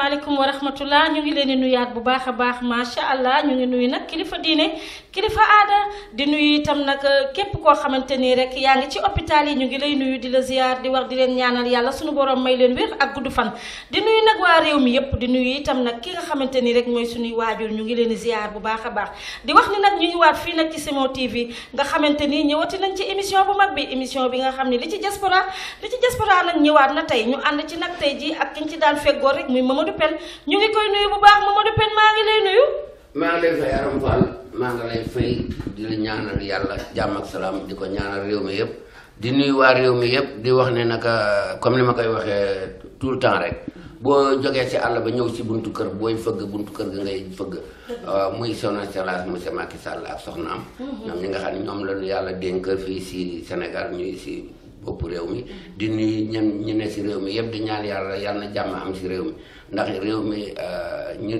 asalaamaaleykum wa rahmatullah ñu ngi leen di nuyaat bu baax a baax macha allah ñu ngi nuyu nag kilifa diine kilifa aada di nuyu itam nag képp koo xamante ni rek yaa ngi ci hôpital yi ñu ngi lay nuyu di la ziar di wax di leen ñaanal yàlla suñu borom may leen wér ak gudd fan di nuyu nag waa réew mi yépp di nuyu itam nag ki nga xamante ni rek mooy suñuy waajur ñu ngi leen di ziar bu baax a baax di wax ni nag ñu ngi waat fii nag ci Semo TV nga xamante ni ñëwati nañ ci émission bu mag bi émission bi nga xam ne li ci diaspora nag ñëwaat na tey ñu ànd ci nag tey ji ak ki ñu ci daan feggoo rek muy Mamadou Pène ñu ngi koy nuyu bu baax Mamadou Pène maa ngi lay nuyu. maa ngi lay fay Aram Fall maa ngi lay fay di la ñaanal yàlla jàmm ak salaam di ko ñaanal réew mi yëpp di nuyu waa réew mi yëpp di wax ne naka comme ni ma koy waxee tout le temps rek boo jógee si àll ba ñëw si buntu kër booy fëgg buntu kër ga ngay fëgg muy son excellence monsieur Macky Sall ak soxnaam ñoom ñi nga xam ne ñoom lañu yàlla dénk fii si Sénégal ñuy si bopp réew mi di nuyu ñi ne si réew mi yëpp di ñaan yàlla na jàmm am si réew mi ndax réew mi ñu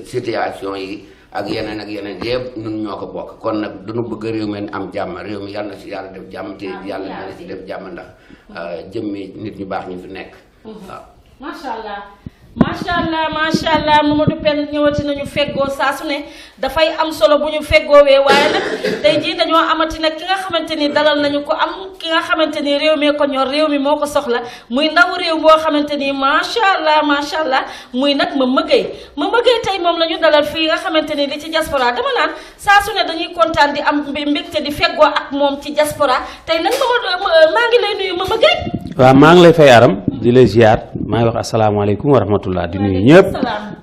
situation yi ak yeneen yëpp ñun ñoo ko bokk kon nag duñu bëgg réew mi am jàmm réew mi yàlla na si yàlla def jàmm te yàlla na si def jàmm ndax jëmmi nit ñu baax ñu fi nekk waaw macha allah Mamadou Pène ñëwati nañu feggoo saa su ne dafay am solo bu ñu feggoowee waaye nag tey jii dañoo amati nag ki nga xamante ni dalal nañu ko am ki nga xamante ni réew mi ko ñor réew mi moo ko soxla muy ndaw réew boo xamante ni macha allah muy nag Mama Gueye tey moom la ñu dalal fii nga xamante ni li ci diaspora dama naan saa su ne dañuy kontaan di am mbégte di feggoo ak moom ci diaspora tey nag maa ngi lay nuyu Mama Gueye. waaw maa ngi lay fay Aram di lay ziar maa ngi wax asalaamaaleykum wa rahmatullah di nuyu ñëpp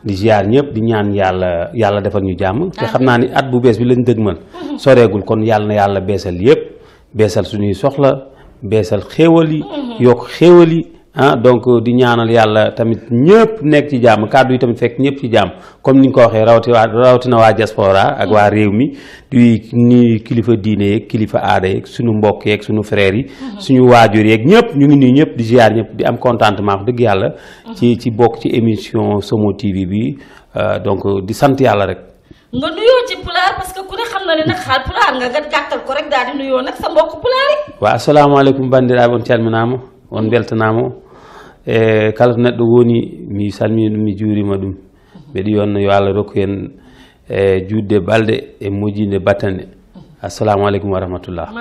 di ziar ñëpp di ñaan yàlla defal ñu jàmm te xam naa ni at bu bees bi lañ dëgmal soreegul kon yàlla na yàlla beesal yëpp beesal suñuy soxla beesal xéewal yi yokk xéewal yi donc di ñaanal yàlla tamit ñëpp nekk ci jàmm kàddu yi tamit fekk ñëpp ci jàmm comme ni ñu ko waxee rawatina waa diaspora ak waa réew mi di nuyu kilifa diine yeeg kilifa aada yeeg suñu mbokk yeeg suñu frères yi suñu waajur yeeg ñëpp ñu ngi nuyu ñëpp di ziar ñëpp di am contentement wax dëgg yàlla ci bokk ci émission Semo TV bi donc di sant yàlla rek. nga nuyoo ci pulaar parce que ku ne xam na ne nag xaal pulaar nga gàttal ko rek daal di nuyoo nag sa mbokk pulaar yi. waaw asalaamaaleykum bandiraɓe on calminaama on beltanaama e kala to neɗɗo woni mi salmini ɗum mi juurima ɗum mbeɗa yonna yo Allah rokku en e juutde balɗe e mojjinde battane assalamu aleykum wa rahmatullah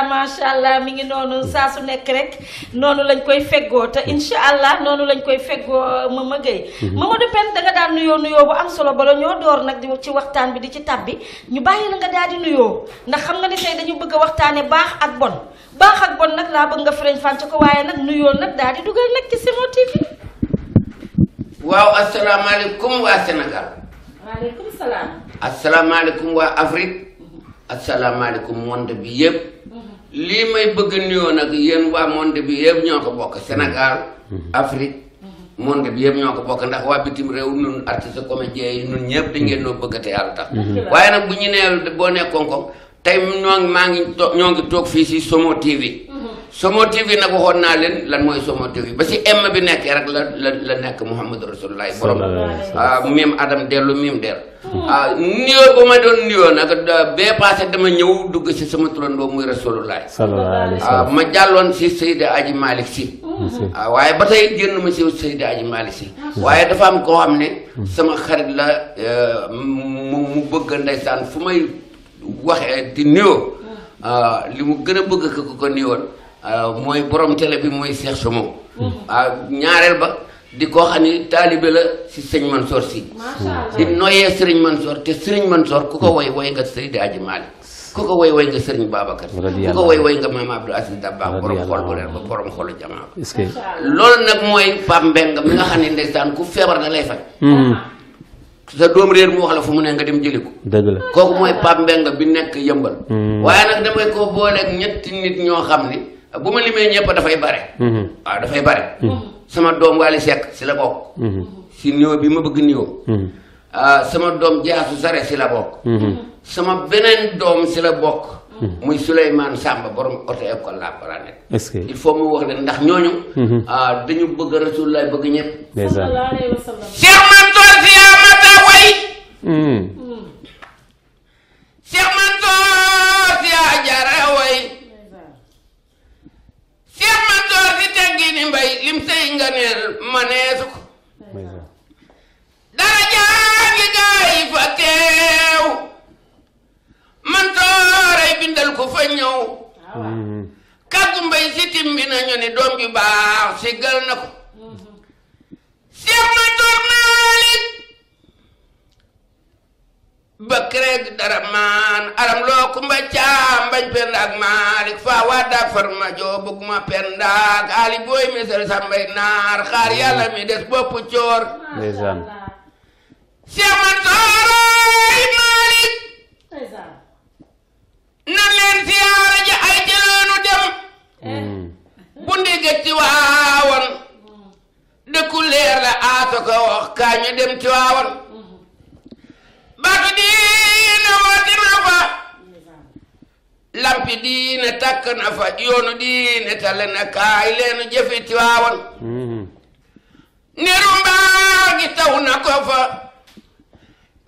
machallah mi ngi noonu saa su nekk rek noonu lañ koy feggoo te inchallah noonu lañ koy feggoo Mama Gueye Mamadou Pène da nga daan nuyoo bu am solo bala ñoo door nag di ci waxtaan bi di ci tabbi ñu bàyyi la nga daal di nuyoo ndax xam nga ni tey dañu bëgg a waxtaane baax ak bon nag laa bëgg nga fereñ fànc ko waaye nag nuyoo nag daal di dugal nag ci Semo TV. waaw asalaamaaleykum waa Sénégal. waaleykum salaam. asalaamaaleykum waa Afrique. asalaamaaleykum monde bi yëpp. lii may bëgg nuyoo nag yéen waa monde bi yëpp ñoo ko bokk Sénégal. Afrique. monde bi yëpp ñoo ko bokk ndax waa bitim réew ñun artiste comédien yi ñun ñëpp dañ ngeen noo bëgg te yàlla tax. waaye nag bu ñu nee boo nekkoon ko tey ñoo ngi toog fii si Semo TV. Semo TV nag waxoon naa leen lan mooy Semo TV ba si M bi nekkee rek la nekk Muhammadu Rasulullah borom miim Adam dellu miim del nuyoo ba ma doon nuyoo nag bee passé dama ñëw dugg si sama turandoo muy Rasulullah ma jàlloon si Seydi Aji Malick Sy waaye ba tey génn ma si Seydi Aji Malick Sy waaye dafa am koo xam ne sama xarit la mu bëgg ndeysaan fu may waxee di nuyoo li mu gën a bëgg ko nuyoon mooy borom télé bi mooy Cheikh Semo ñaareel ba di koo xam ni taalibe la si sëñ Mansour Sy di noyee sëriñ Mansour te sëriñ Mansour ku ko woy nga Seydi Aji Malick ku ko woy nga sëriñ Babacar ku ko woy nga Maam Abdou Aziz Dabakh borom xol bu leer ba borom xolu jamaa loolu nag mooy Pape Mbengue mi nga xam ne ndeysaan ku feebar da lay faj sa doom réer mu wax la fu mu ne nga dem jëli ko dëgg la kooku mooy Pape Mbengue bi nekk Yëmbal waaye nag damay ko booleeg ñetti nit ñoo xam ni bu ma limee ñëpp dafay bare waaw dafay bare sama doom Wally Seck si la bokk si nuyoo bi ma bëgg nuyoo sama doom Jaasu Sare si la bokk sama beneen doom si la bokk muy Souleymane Samba borom auto école la planète il faut mu wax leen ndax ñooñu dañu bëgg Rasulullah bëgg ñëpp sallallahu alayhi wa sallam Cheikh Mansour si amata way Cheikh Mansour si ajara way Cheikh Mansour si teggi ni mbay lim sey nga neel maneesu ko sikkim bi nañu ni doom ju baax siggal na ko Seex Mansour Malick Bakreeg dara maan aram loo kumba caam bañ pendaak Malick faa waddaak farma joo bëgguma pendaak ali booy misal sambay naar xaar yàlla mi des bopp coor ndeysaan Seex Mansour Malick nan leen siyaara ji ay jëloonu dem bu ndigg ci waawoon dëkku leer la aaso ko wax kaa ñu dem ci waawoon baatu diine woote na fa lampi diine takk na fa yoonu diine tale na kaay leenu jëfi ci waawoon niru mbaa gi taw na ko fa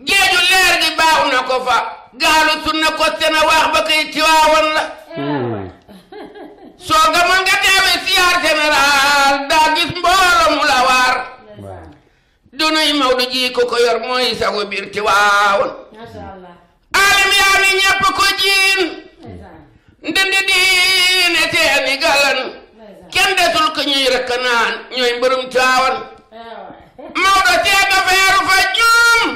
géeju leer gi baaw na ko fa gaalu sunna ko sena wax ba kay ci waawoon la soo gamoon nga teewe siyaar général daa gis mbooloo mu la waar dunuy Mawdu ji ko ko yor mooy sagu biir ti waawoon alim yaa ni ñepp ko jiin ndindi diine teeni galan kenn desul ko ñuy rëkk naan ñooy mbërum ti waawoon Mawdo teega feeru fa ñoom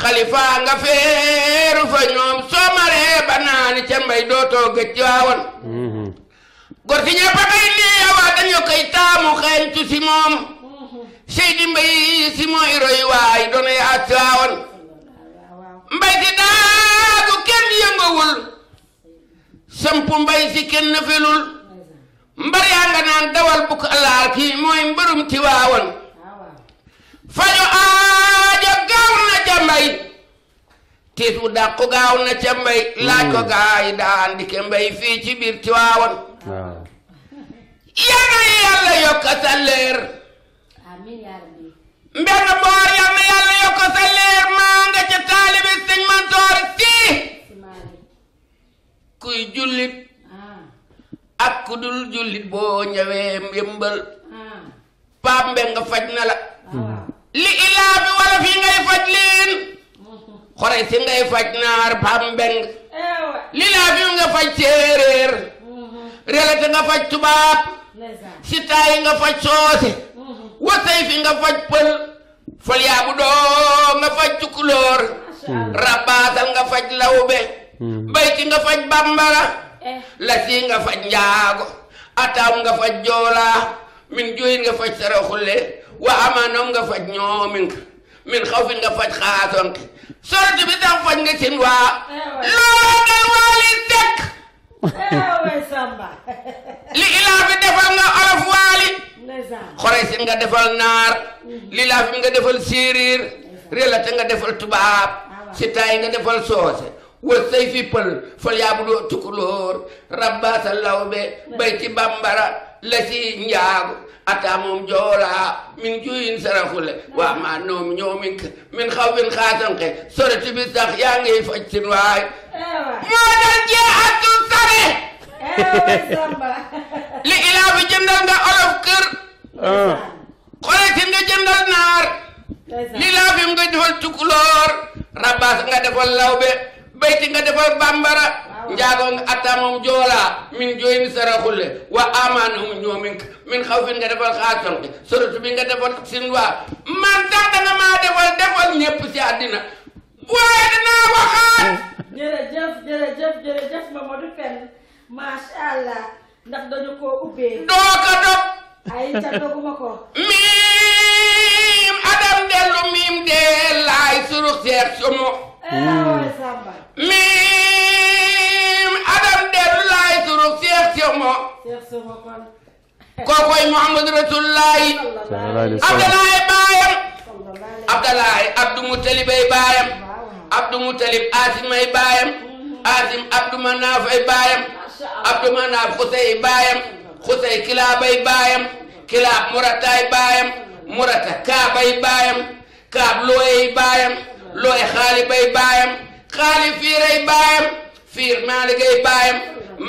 xalifa nga feeru fa ñoom soo maree ba naani ca mbay dootoo gëj ci waawoon gor si ñëpp a koy liiwaa dañu koy taamu xeeñtu si moom Seydi Mbay si mooy roy waay doona yaa ci waawoon mbay si daagu kenn yëngawul sampu mbay si kenn felul mbar yaa nga naan dawal bu ko laal kii mooy mbërum ci waawoon fajo aajo gaaw na ca mbay tiis wu dàqu gaaw na ca mbay laaj ko gaay daan di ke mbay fii ci biir ci waawoon yal na yàlla yokk sa leer mbenn boor yal na yàlla yokk sa leer maa nga ca taalibi sëñ Mansoor Si kuy jullit ak ku dul jullit boo ñëwee yëmbal Paap Mbeng nga faj na la li ilaa bi wala fi ngay faj leen xore si ngay faj naar Paap Mbeng li laa fi nga faj séeréer relate nga faj tubaab sitaay nga faj soose wasay fi nga faj pël fal yaabu doo nga faj tukulóor rabaasal nga faj lawbe bayti nga faj bambara lasi nga faj njaago ataam nga faj joolaa min juyin nga faj saraxule wa amaanoom nga faj ñoomin min xawfin nga faj xaasonke sorti bi sax faj nga sin waa loo dal waali sekk li ilaa fi defal nga olof waali xore si nga defal naar li laa fi nga defal séeréer relate nga defal tubaab sitaay nga defal soose wasay fi pël fal yaabu doo tukulóor rabbaasa lawbe bayti bambara lasi njaago ata moom joolaa min juyin saraxule waa maa noom ñoomin min xaw bin xaasanke soreti bi sax yaa ngi faj sin waay moo dal jee atu sare li ilaa fi jëndal nga olof kër xoleti nga jëndal naar li laa fi nga defal tukulóor rabbaasa nga defal lawbe bayti nga defal bambara njaago nga atta moom joolaa min jooyni saraxule wa amaanahum ñoomin min xawfin nga defal xaasonke sorotu bi nga defal sin waa man tax danga maa defal ñépp ci àddina waaye danaa waxaat jërëjëf Mamadou Pène masha Allah ndax dañu koo ubbee doo ko dog ay ca doguma ko miim adam dellu miim dee laay surux seex sumo miim adam dellu laay surux seex sumo kookoy Muhammadu Rasulullaahi Abdalaahi baayam Abdalaahi Abdu Mutalib ay baayam Abdu Mutalib Asim ay baayam Asim Abdu Manaaf ay baayam Abdu Manaaf Xusay ay baayam Xusay Kilaab ay baayam Kilaab Murata ay baayam Murata Kaab ay baayam Kaab Looy ay baayam Looy Xaalib ay baayam Xaalib Fiir ay baayam Fiir Maalik ay baayam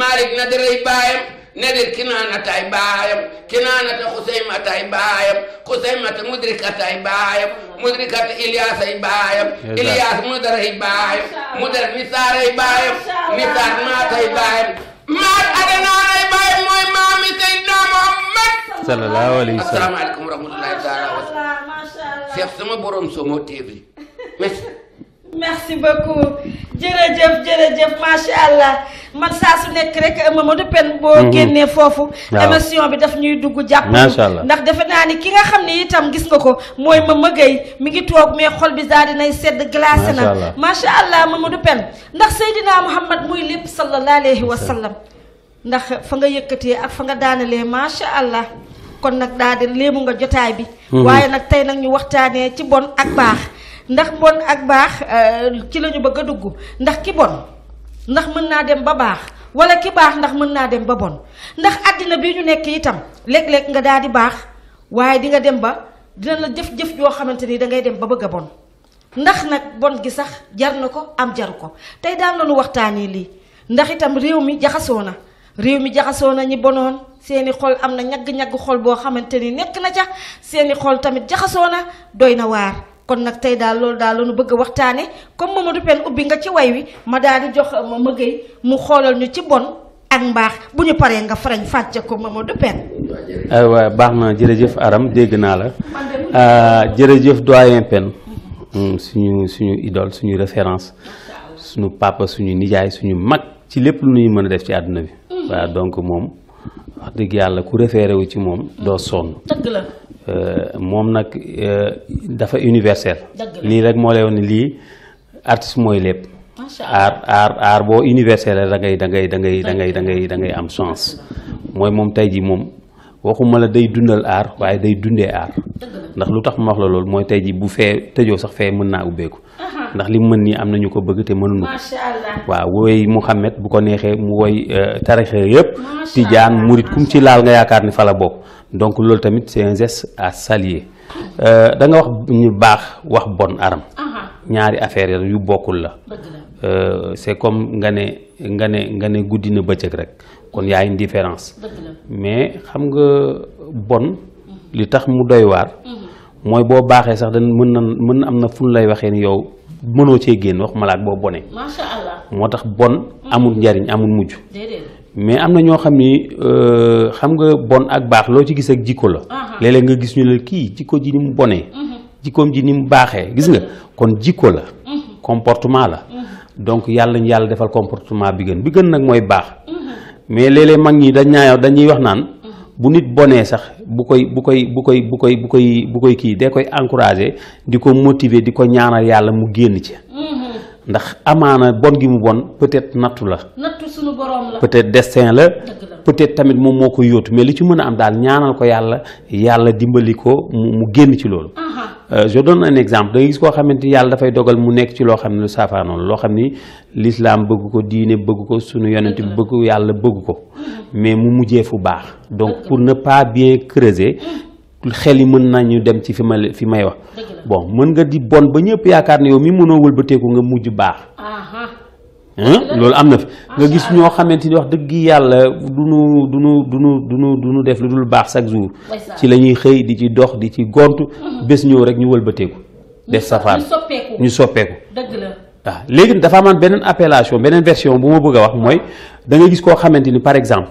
Maalik Nadir ay baayam Nadir Kinaanata ay baayam Kinaanata Xusaymata ay baayam Xusaymata Mudrikata ay baayam Mudrikata Ilyaas ay baayam Ilyaas Mudar ay baayam Mudar Nisaar ay baayam Nisaar Maat ay baayam Maat Adanaan ay baayam sallallahu alayhi wa sallam. asalaamaaleykum wa rahmatulahi taala wa macha allah Cheikh sama borom Somo TV merci. merci beaucoup jërëjëf macha allah man saa su nekk rek Mamadou Pène boo génnee foofu émission bi daf ñuy dugg jàpp macha allah ndax defe naa ni ki nga xam ne itam gis nga ko mooy Mama Gueye mi ngi toog mais xol bi daal dinay sedd glacé na macha allah Mamadou Pène ndax Seydina Muhammad muy lépp sallallahu alayhi wa sallam ndax fa nga yëkkatee ak fa nga daanalee macha allah kon nag daal di léemu nga jotaay bi waaye nag tey nag ñu waxtaanee ci bon ak baax ndax bon ak baax ci la ñu bëgg a dugg ndax ki bon ndax mën naa dem ba baax wala ki baax ndax mën naa dem ba bon ndax àddina bi ñu nekk itam léeg-léeg nga daal di baax waaye di nga dem ba dina la jëf-jëf joo xamante ni dangay dem ba bëgg a bon ndax nag bon gi sax jar na ko am jaru ko tey daan nañu waxtaanee lii ndax itam réew mi jaxasoo na ñi bonoon seeni xol am na ñagg-ñagg xol boo xamante ni nekk na ca seeni xol tamit jaxasoo na doy na waar kon nag tey daal loolu daal la ñu bëgg a waxtaane comme Mamadou Pène ubbi nga ci way wi ma daal di jox Mama Gueye mu xoolal ñu ci bon ak mbaax bu ñu paree nga farañ fàcce ko Mamadou Pène. waaw baax na jërëjëf Aram dégg naa la jërëjëf doyen Pène suñu idole suñu référence suñu papa suñu nijaay suñu mag ci lépp lu ñuy mën a def ci àdduna bi. waaw donc moom wax dëgg yàlla ku référé wu ci moom doo sonn. dëgg la. moom nag dafa universel. lii rek moo lay wax ne lii artiste mooy lépp. aar boo universel da ngay am chance. mooy moom tey ji moom waxuma la day dundal aar waaye day dundee aar. ndax lu tax ma wax la loolu mooy tey ji bu fee tëjoo sax fee mën naa ubbeeku. ndax li mu mën nii am na ñu ko bëgg te mënuñu ko. waaw woy Mouhamed bu ko neexee mu woy tarixe yëpp. tijaan murit kum ci laal nga yaakaar ni fa la bokk. donc loolu tamit c'est un geste à saluer da nga wax ñu baax wax bon Aram. ñaari affaire yu bokkul la. c'est comme nga ne guddi na bëccëg rek kon y a une différence. mais xam nga bon li tax mu doy waar. mooy boo baaxee sax dañ mën am na fu lay waxee ni yow mënoo cee génn wax malaat boo bonee. macha allah moo tax bon amul njariñ amul mujj. mais am na ñoo xam ni xam nga bon ak baax loo ci gis ak jikko la. léeg-léeg nga gis ñu la kii jikko ji ni mu bonee. jikkoom ji ni mu baaxee gis nga kon jikko la. comportement la. donc yàlla defal comportement bi gën nag mooy baax. mais léeg-léeg mag ñi dañuy wax naan. bu nit bonee sax bu koy kii dee koy encourager di ko motiver di ko ñaanal yàlla mu génn ci. ndax amaana bon gi mu bon peut-être nattu la. nattu suñu borom la. peut-être destin la. peut-être tamit moom moo ko yóotu mais li ci mën a am daal ñaanal ko yàlla dimbali ko mu génn ci loolu. je donne un exemple da nga gis koo xamante ni yàlla dafay dogal mu nekk ci loo xam ne lu saafaanoon loo xam ni l'islam bëgg ko diine bëgg ko sunu yonent bi bëgg ko yàlla bëgg ko mais mu mujjee fu baax donc pour ne pas bien creuser xel yi mën nañu dem ci fi may wax bon mën nga di bon ba ñëpp yaakaar ne yow mi mënoo wëlbateeku nga mujj baax loolu am na fi nga gis ñoo xamante ni wax dëgg yàlla du nu def lu dul baax chaque jour ci la ñuy xëy di ci dox di ci gontu bés ñëw rek ñu wëlbateeku def safaan ñu soppeeku dëgg la waaw léegi dafa amaan beneen appellation beneen version bu ma bëgg a wax mooy da nga gis koo xamante ni par exemple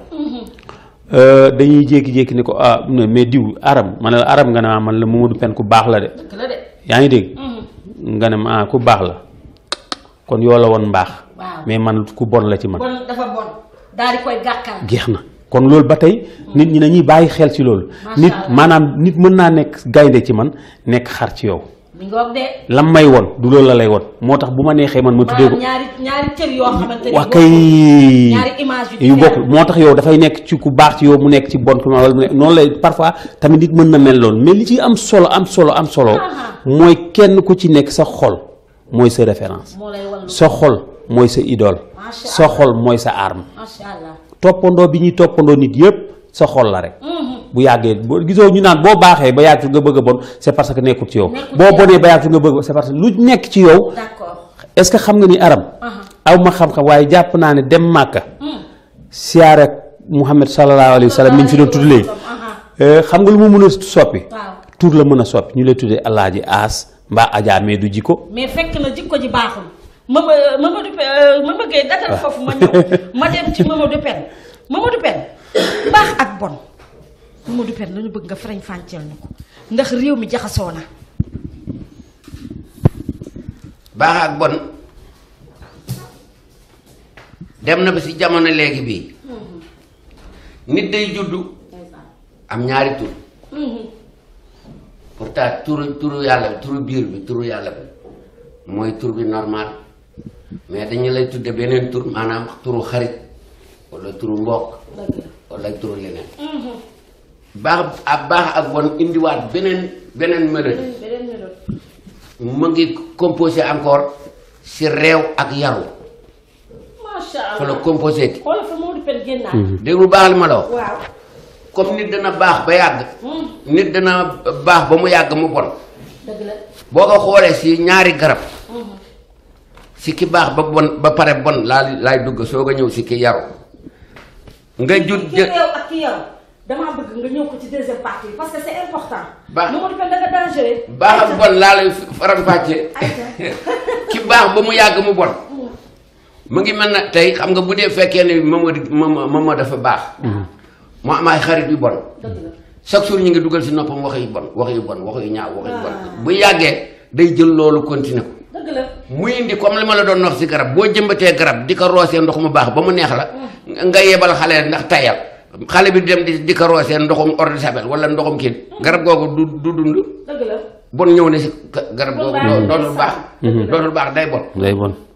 dañuy jékki-jékki ni ko mais diw Aram ma ne la Aram nga ne man la Mamadou Pène ku baax la de yaa ngi dégg nga ne ma ku baax la kon yoo la woon mbaax mais man ku bon la ci man. bon dafa bon daal di koy gàkkal. jeex na kon loolu ba tey nit ñi nañuy bàyyi xel ci loolu. nit maanaam nit mën naa nekk gaynde ci man nekk xar ci yow. mi ngoog de. lam may won du loolu la lay won moo tax bu ma neexee man ma tuddee ko. ñaari cër yoo xamante ni waa kay ñaari image yu bokk moo tax yow dafay nekk ci ku baax ci yow mu nekk ci bon ku ma wala mu nekk noonu lay parfois tamit nit mën na mel loolu mais li ci am solo mooy kenn ku ci nekk sa xol mooy sa référence. sa xol mooy sa idole. sa xol mooy sa arme. toppandoo bi ñuy toppandoo nit yëpp sa xol la rek. bu yàggee boo gisoo ñu naan boo baaxee ba yàgg nga bëgg a bon c'est parce que nekkul ci yow. boo bonee ba yàgg nga bëgg c'est parce que lu nekk ci yow. est-ce que xam nga ni Aram. aw ma xam-xam waaye jàpp naa ne dem Màkka. siyaare Muhammad sallallahu alayhi wa sallam mi ñu fi doon tudd léegi. xam nga lu mu mën a soppi. tur la mën a soppi ñu lay tuddee Alaaji Aas mbaa Adja mais du jikko. mais fekk na jikko ji baaxul. Mama Gueye datal foofu ma ñëw ma dem ci Mamadou Pène baax ak bon Modou Pène lañu bëgg nga farañ fànceel ñu ko ndax réew mi jaxasoo na. baax ak bon dem na ba si jamono léegi bii nit day juddu am ñaari tur pourtant turu yàlla bi turu biir bi turu yàlla bi mooy tur bi normal mais dañu lay tudde beneen tur maanaam turu xarit wala turu mbokk wala turu leneen baax ak bon indiwaat beneen mélodie mu ngi composé encore si réew ak yaru macha allah fa la composé ki xoolal fa Modou Pène génnaat. déglu baax li ma la wax waaw. comme nit dana baax ba yàgg nit dana baax ba mu yàgg mu bon dëgg la. boo ko xoolee si ñaari garab si ki baax ba bon ba pare bon laay dugg soo ko ñëw si ki yaru nga jut ki réew ak ki yaru damaa bëgg nga ñëw ko ci deuxième partie parce que c'est important. Modou Pène da nga dangereux. baax ak bon laa lay faram-fàccee ki baax ba mu yàgg mu bon mu ngi mel na tey xam nga bu dee fekkee ne Momo dafa baax mu am ay xarit yu bon chaque jour ñu ngi dugal si noppam wax yu bon wax yu ñaaw wax yu bon bu yàggee day jël loolu continuer ko dëgg la. muy indi comme li ma la doon wax si garab boo jëmbatee garab di ko roosee ndox mu baax ba mu neex la nga yebal xale ndax tayal xale bi dem di ko roosee ndoxum eau de Javel wala ndoxum kii garab googu du dund dëgg la. bon ñëw ne si garab googu dootul baax day bon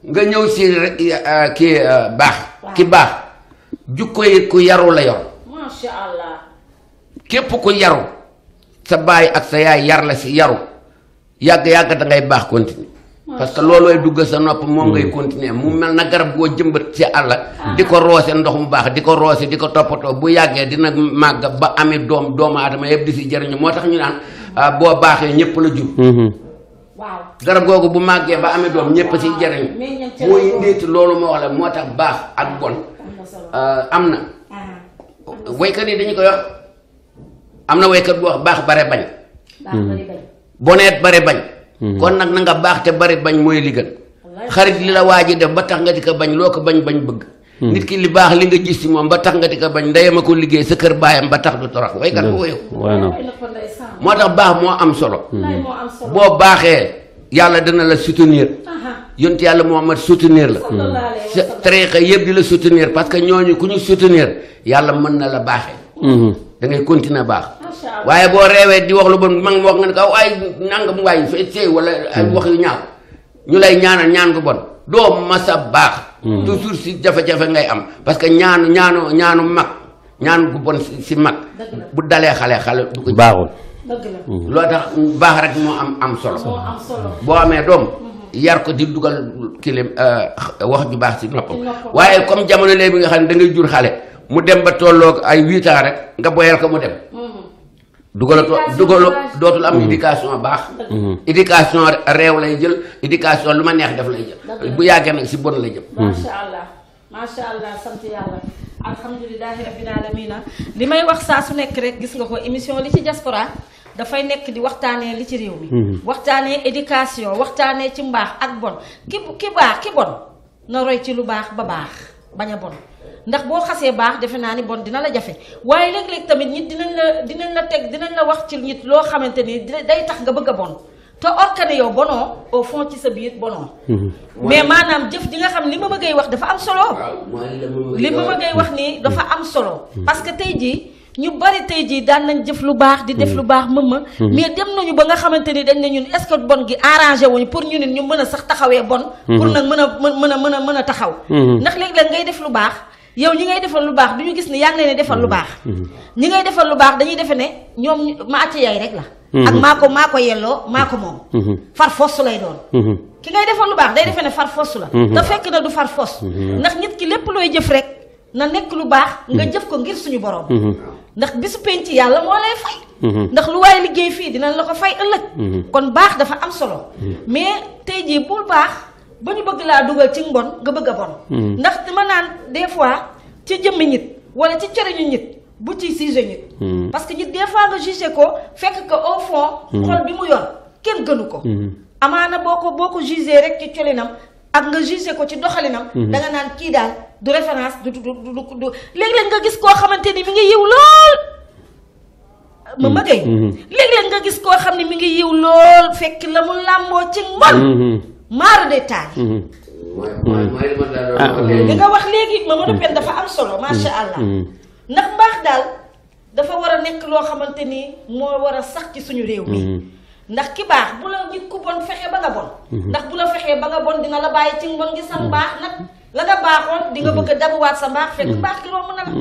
nga ñëw si kii baax ki baax jukko yi ku yaru la yor macha allah. képp ku yaru sa baay ak sa yaay yar la si yaru yàgg da ngay baax continuer parce que loolooy dugg sa nopp moom ngay continuer mu mel na garab goo jëmbat si àll di ko roose ndox mu baax di ko roose di ko toppatoo bu yàggee dina màgg ba amee doomu aadama yëpp di si jëriñu moo tax ñu naan boo baaxee ñëpp la jur waaw. garab googu bu màggee ba amee doom ñëpp si jëriñu mooy ndeeti loolu moo wax la moo tax baax ak bon am na waykat yi dañu koy wax am na waykat bu wax baax bare bañ boneet bare bañ kon nag na nga baax te bari bañ mooy li gën xarit li la waa ji def ba tax nga di ko bañ loo ko bañ bëgg nit ki li baax li nga gis ci moom ba tax nga di ko bañ ndeyam a ko liggéey sa kër baayam ba tax du torox waykat bu woyow moo tax baax moo am solo boo baaxee yàlla dana la soutenir yonent yàlla Muhammad soutenir la sa tariqa yëpp di la soutenir parce que ñooñu ku ñu soutenir yàlla mën na la baaxee da ngay continuer baax waaye boo reewee di wax lu bon mag wax nga ne ko ay nangam waay fa seey wala ay wax yu ñaaw ñu lay ñaanal ñaan gu bon doo masa baax toujours si jafe-jafe ngay am parce que ñaanu mag ñaan gu bon si mag bu dalee xale du ko baaxul loo tax baax rek moo am solo boo amee doom yar ko di dugal kilim wax ju baax si noppam waaye comme jamono léegi nga xam ne da ngay jur xale mu dem ba tolloog ay 8 ans rek nga boyal ko mu dem dugaloo dootul am éducation baax éducation réew lay jël éducation lu ma neex def lay jël bu yàggee nag si bon lay jëm macha allah sant yàlla alhamdulilahi rabbil alamina li may wax saa su nekk rek gis nga ko émission li ci diaspora dafay nekk di waxtaanee li ci réew mi waxtaanee éducation waxtaanee ci mbaax ak bon ki baax ki bon na roy ci lu baax ba baax bañ a bon ndax boo xasee baax defe naa ni bon dina la jafe waaye léeg-léeg tamit nit dinañ la wax ci nit loo xamante ni day tax nga bëgg a bon te orkane yow bonoo au fond ci sa biir bonoo mais maanaam jëf di nga xam li ma bëggee wax dafa am solo li ma bëggee wax nii dafa am solo parce que tey jii ñu bari tey jii daan nañ jëf lu baax di def lu baax mais dem nañu ba nga xamante ni dañ ne ñun est-ce que bon gi arrangé wuñu pour ñu nit ñu mën a sax taxawee bon pour nag mën a taxaw ndax léeg-léeg ngay def lu baax yow ñi ngay defal lu baax du ñu gis ne yaa ngi leen defal lu baax ñi ngay defal lu baax dañuy defe ne ñoom maa ci yaay rek la ak maa ko yelloo maa ko moom far fos lay doon ki ngay defal lu baax day defe ne far fos la te fekk na du far fos ndax nit ki lépp looy jëf rek na nekk lu baax nga jëf ko ngir suñu borom ndax bisu penc yàlla moo lay fay ndax lu waaye liggéey fii dinañ la ko fay ëllëg kon baax dafa am solo mais tey jii bul baax ba ñu bëgg laa dugal ci mbon nga bëgg a bon ndax dama naan des fois ci jëmmi nit wala ci cëriñu nit bu ci jugé nit parce que nit des fois nga jugé ko fekk que au fond xol bi mu yor kenn gënu ko amaana boo ko jugé rek ci colinam ak nga jugé ko ci doxalinam da nga naan kii daal du référence du léeg-léeg nga gis koo xamante ni mi ngi yiw lool ma magay léeg-léeg nga gis koo xam ne mi ngi yiw lool fekk la mu làmboo ci mbon maara de taal li nga wax léegi Mamadou Pène dafa am solo macha allah ndax mbaax daal dafa war a nekk loo xamante ni moo war a sax ci suñu réew mi ndax ki baax bu la nit ku bon fexe ba nga bon ndax bu la fexee ba nga bon dina la bàyyi ci mbon gi sa mbaax nag la nga baaxoon di nga bëgg a dabuwaat sa mbaax fekk mbaax gi romb na la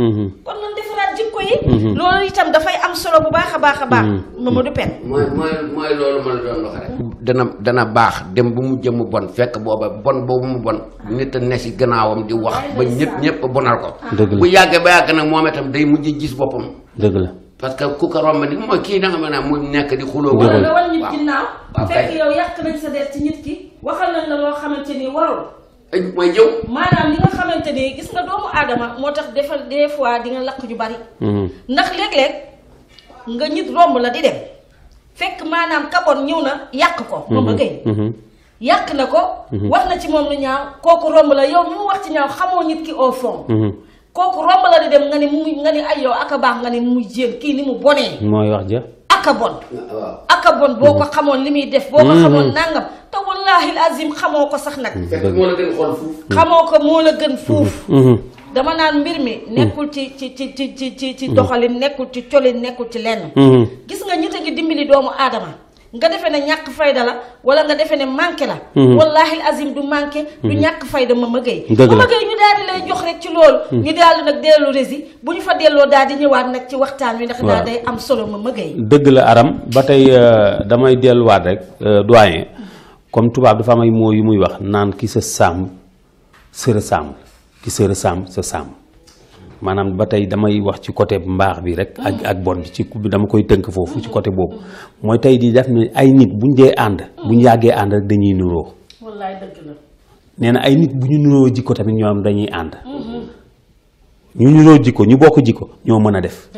kon nan defaraat jikko yi loolu itam dafay am solo bu baax a baax Mamadou Pène mooy loolu ma la doon wax rek dana baax dem bu mu jëm bon fekk booba bon boobu mu bon nit a ne si gannaawam di wax ba ñëpp bonal ko bu yàggee ba yàgg nag moom itam day mujj gis boppam dëgg la parce que ku ko romb ni mooy kii da nga mën a mu nekk di xuloo wala nga wan nit ginnaaw fekk yow yàq nañ sa der ci nit ki waxal nañ la loo xamante ni warul mooy jëw maanaam li nga xamante ni gis nga doomu aadama moo tax defal des fois di nga lakk ju bari ndax léeg-léeg nga nit romb la di dem fekk maanaam kaboon ñëw na yàq ko moom ba gay yàq na ko wax na ci moom lu ñaaw kooku romb la yow mi mu wax ci ñaaw xamoo nit ki au fond kooku romb la di dem nga ni ay yow aka baax nga ni muy jéem kii ni mu bonee mooy wax ja aka bon boo ko xamoon li muy def boo ko xamoon nangam te wallahi azim xamoo ko sax nag fekk moo la gën xool fuuf xamoo ko moo la gën fuuf dama naan mbir mi nekkul ci doxalin nekkul ci colin nekkul ci lenn gis nga ñit a ngi dimbali doomu aadama nga defe ne ñàkk fayda la wala nga defe ne manqué la wallahi azim du manqué du ñàkk fayda ma magay ñu daal di lay jox rek ci loolu ñu daal di nag dellu rési bu ñu fa delloo daal di ñëwaat nag ci waxtaan wi ndax daal day am solo ma magay dëgg la Aram ba tey damay delluwaat rek doyen comme tubaab dafa am ay mots yu muy wax naan ki sa sàmm se ressemble ki se ressemble se sàmm maanaam ba tey damay wax ci côté mbaax bi rek ak bon bi ci bi dama koy tënk foofu ci côté boobu mooy tey di def ne ay nit buñ dee ànd buñ yàggee ànd rek dañuy nuroo wallaay dëgg la nee na ay nit bu ñu nuroo jikko tamit ñoom dañuy ànd ñu nuroo jikko ñu bokk jikko ñoo mën a def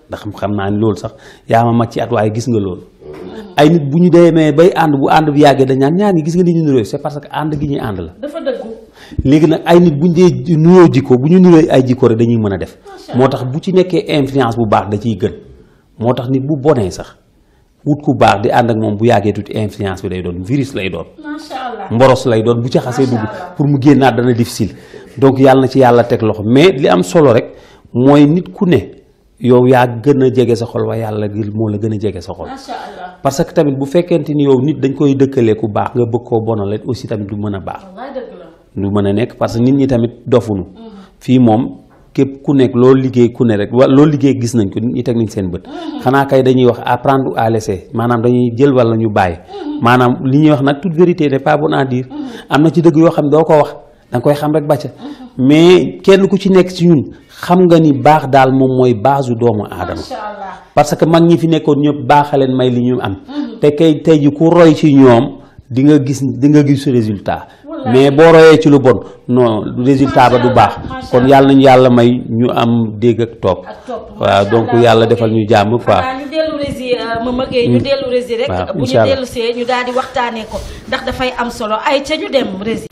ndax xam naa ni loolu sax yaa ma mag ci at waaye gis nga loolu ay nit bu ñu demee bay ànd bu ànd bi yàggee dañ naan ñaar ñi gis nga ni ñu nuroo c'est parce que ànd gi ñuy ànd la dafa dëggu léegi nag ay nit buñ dee nuroo jikko bu ñu nuroo ay jikko rek dañuy mën a def moo tax bu ci nekkee influence bu baax da ciy gën moo tax nit bu bonee sax wut ku baax di ànd ak moom bu yàggee tuuti influence bi day doon virus lay doon mboros lay doon bu ci xasee dugg pour mu génnaat dana difficile donc yàlla na ci yàlla teg loxo mais li am solo rek mooy nit ku ne yow yaa gën a jege sa xol waaye yàlla moo la gën a jege sa xol parce que tamit bu fekkente ni yow nit dañ koy dëkkalee ku baax nga bëgg koo bonal aussi tamit du mën a baax du mën a nekk parce que nit ñi tamit dofunu fii moom képp ku nekk loolu liggéey ku ne rek loolu liggéey gis nañ ko nit ñi teg nañ seen bët xanaa kay dañuy wax apprendre à laisser maanaam dañuy jël wala ñu bàyyi maanaam li ñuy wax nag toute vérité n'est pas bonne à dire am na ci dëgg yoo xam ne doo ko wax danga koy xam rek bàcca mais kenn ku ci nekk ci ñun xam nga ni baax daal moom mooy baasu doomu aadama parce que mag ñi fi nekkoon ñëpp baaxaleen may li ñu am te kay tey ji ku roy ci ñoom di nga gis résultat mais boo royee ci lu bon non résultat ba du baax kon yàlla nañu yàlla may ñu am dégg ak topp waaw donc yàlla defal ñu jàmm quoi ñu dellu rési ma magee ñu dellu rési rek bu ñu dellu see ñu daal di waxtaanee ko ndax dafay am solo ay ca ñu dem rési